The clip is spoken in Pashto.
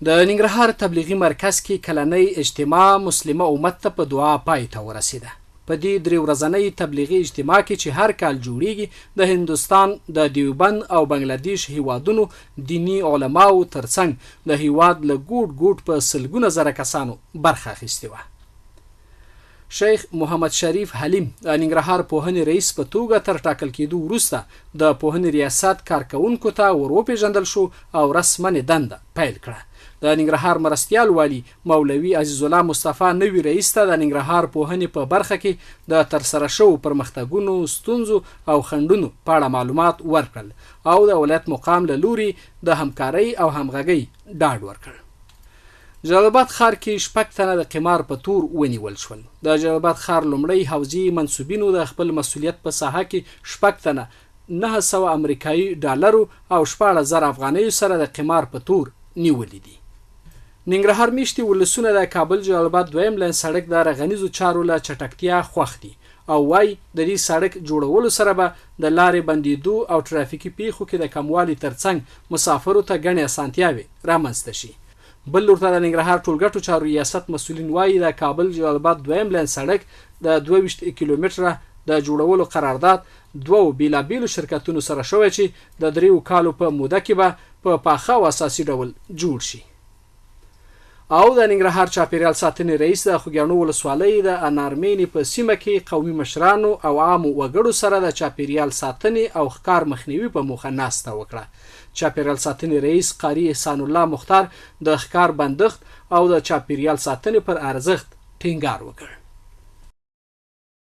د ننګرهار تبلیغي مرکز کې کلنۍ اجتماع مسلمه امت ته په دعا پای ته ورسېده. په دې درې ورځنۍ تبلیغي اجتماع کې چې هر کال جوړیږي، د هندوستان د دیوبند او بنګلادیش هیوادونو دیني علماو ترڅنګ د هیواد له ګوټ ګوټ په سلګونه زره کسانو برخه اخیستې وه. شیخ محمد شریف حلیم د ننګرهار پوهنې رئیس په توګه تر ټاکل کېدو وروسته د پوهنې ریاست کارکوونکو ته ور وپېژندل شو او رسماً یې دنده پیل کړه. د ننګرهار مرستیال والي مولوي عزیزالله مصطفی نوي رئیس ته د ننګرهار پوهنې په برخه کې د ترسره شوو پرمختګونو، ستونزو او خنډونو په اړه معلومات ورکړل او د ولایت مقام له لوري د همکارۍ او همغږۍ ډاډ ورکړ. جلال اباد ښار کې شپږ تنه د قمار په تور ونیول شول. د جلال اباد ښار لومړۍ حوزې منسوبینو د خپل مسولیت په ساحه کې شپږ تنه 900 امریکایي ډالرو او 16,000 افغانیو سره د قمار په تور نیولي دي. ننګرهار میشتي ولسونه د کابل جلال اباد دویم لین سړک د رغنیزو چارو له چټکتیا خوښ دي او وايي، د دې سړک جوړولو سره به د لارې بندېدو او ټرافیکي پېښو کې د کموالي ترڅنګ مسافرو ته ګڼې اسانتیاوې رامنځته شي. بل لور ته د ننګرهار ټولګټو چارو ریاست مسولین وايي، د کابل جلال اباد دویم لین سړک د 22 کیلومتره د جوړولو قرارداد دوو بېلابېلو شرکتونو سره شوی چې د دریو کالو په موده کې به په پاخه او اساسي ډول جوړ شي. او د ننګرهار چاپېریال ساتنې رئیس د خوږیاڼو ولسوالۍ د انارمینې په سیمه کې قومي مشرانو او عامو وګړو سره د چاپېریال ساتنې او ښکار مخنیوي په موخه ناسته وکړه. چاپېریال ساتنې رئیس قاري احسان الله مختار د ښکار بندښت او د چاپېریال ساتنې پر ارزښت ټینګار وکړ.